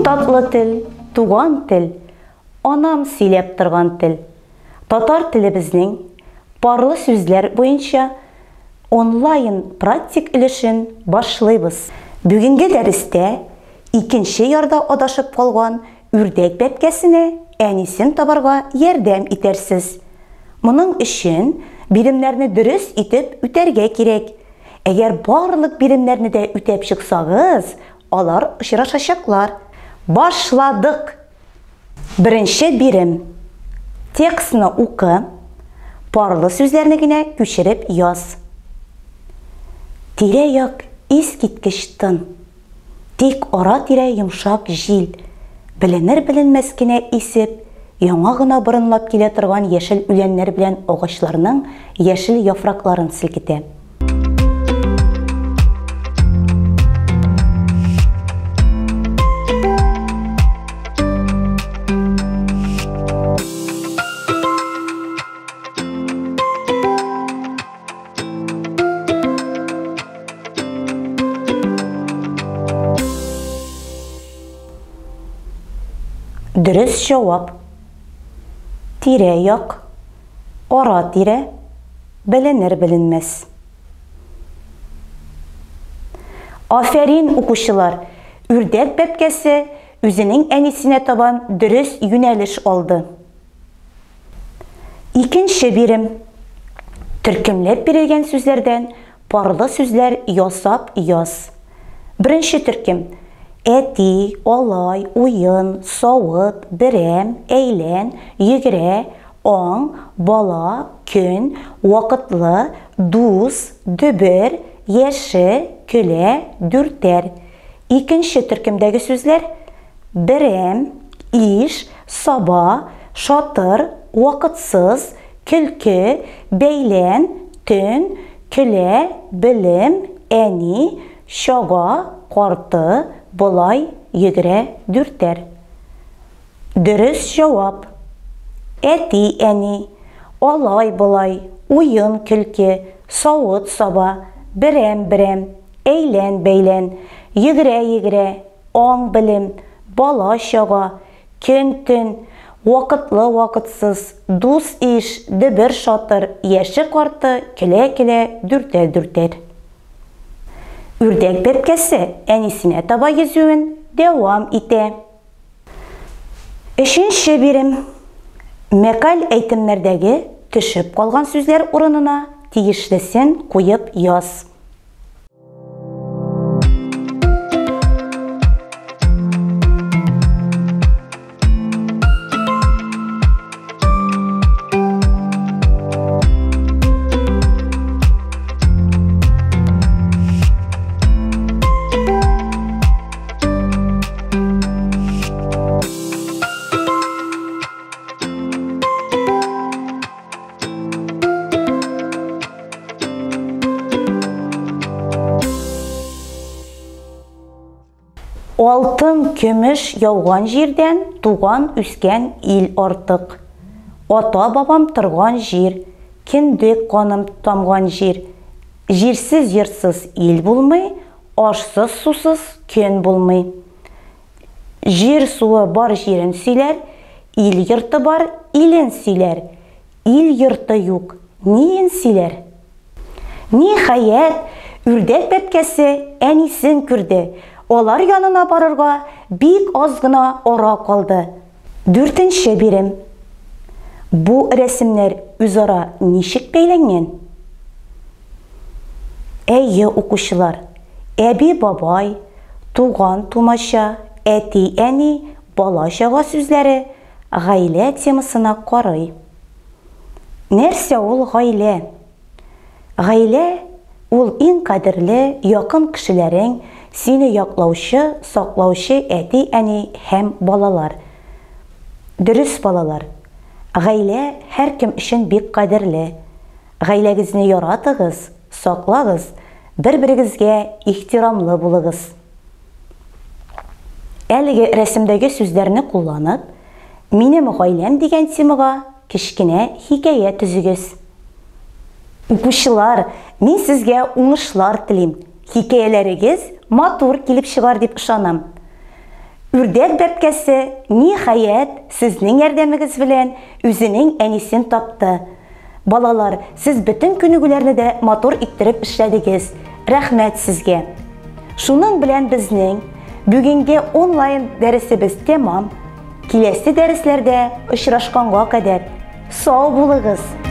татлы тел, туган тел, анам сөйләп торган тел. Татар телебезнең парлы сүзләр буенча онлайн практик өлешен башлыйбыз. Бүгенге дәрестә икенче ярда адашып калган үрдәк бәбкәсенә әнисен табарга ярдәм итәрсез. Моның өчен биремнәрне дөрес итеп үтәргә кирәк. Әгәр барлык биремнәрне дә үтәп чыксагыз, алар очрашачаклар. Башладык! Беренче бирем. Текстны укы, парлы сүзләрне генә күчереп яз. Тирә-як искиткеч тын. Тик ара-тирә йомшак җил, беленер-беленмәс кенә исеп, яңа гына борынлап килә торган яшел үләннәр белән агачларның яшел яфракларын селкетә. Дөрес җавап. Тирә-як, ара-тирә, беленер-беленмәс. Афәрин, укучылар! Үрдәк бәбкәсе үзенең әнисенә табан дөрес юнәлеш алды. Икенче бирем. Төркемләп бирелгән сүзләрдән парлы сүзләр ясап яз. Беренче төркем. Әти, алай, уен, савыт, берәм, әйлән, йөгерә, аң, бала, көн, вакытлы, дус, дөбер, яше, көлә, дүртәр. Икенче төркемдәге сүзләр берәм, иш, саба, шатыр, вакытсыз, көлке, бәйлән, төн, көлә, белем, әни, чага, карты, болай, йөгерә, дүртәр. Дөрес җавап. Әти-әни, алай-болай, уен-көлке, савыт-саба, берәм-берәм, әйлән-бәйлән, йөгерә-йөгерә, аң-белем, бала-чага, көн-төн, вакытлы-вакытсыз, дус-иш, дөбер-шатыр, яше-карты, көлә-көлә, дүртәр-дүртәр. Үрдәк бәбкәсе әнисенә таба йөзүен дәвам итә. Өченче бирем. Мәкаль әйтемнәрдәге төшеп калган сүзләр урынына тиешлесен куеп яз. Алтын, көмеш яуган җирдән туган үскән ил артык. Ата-бабам торган җир, кендек каным тамган җир. Җирсез-йортсыз ил булмый, Ашсыз-сусыз көн булмый. Җир-суы бар җирен сөйләр, ил-йорты бар илен сөйләр. Ил-йорты юк, ниен сөйләр? Ниһаять, үрдәк бәбкәсе әнисен күрде. Алар янына барырга бик аз гына ара калды. Дүртенче бирем. Бу рәсемнәр үзара ничек бәйләнгән? Әйе, укучылар, әби-бабай, туган-тумача, әти-әни, бала-чага сүзләре гаилә темасына карый. Нәрсә ул гаилә? Гаилә, ул иң кадерле, якын кешеләрең, сине яклаучы, саклаучы әти-әни һәм балалар. Дөрес, балалар, гаилә һәркем өчен бик кадерле. Гаиләгезне яратыгыз, саклагыз, бер-берегезгә ихтирамлы булыгыз. Әлеге рәсемдәге сүзләрне кулланып, Минем гаиләм дигән темага кечкенә хикәя төзегез. Укучылар, мин сезгә уңышлар телим. Хикәяләрегез матур килеп чыгар дип ышанам. Үрдәк бәбкәсе, ниһаять, сезнең ярдәмегез белән үзенең әнисен тапты. Балалар, сез бөтен күнегүләрне дә матур иттереп эшләдегез. Рәхмәт сезгә. Шуның белән безнең бүгенге онлайн дәресебез тәмам. Киләсе дәресләрдә очрашканга кадәр сау булыгыз!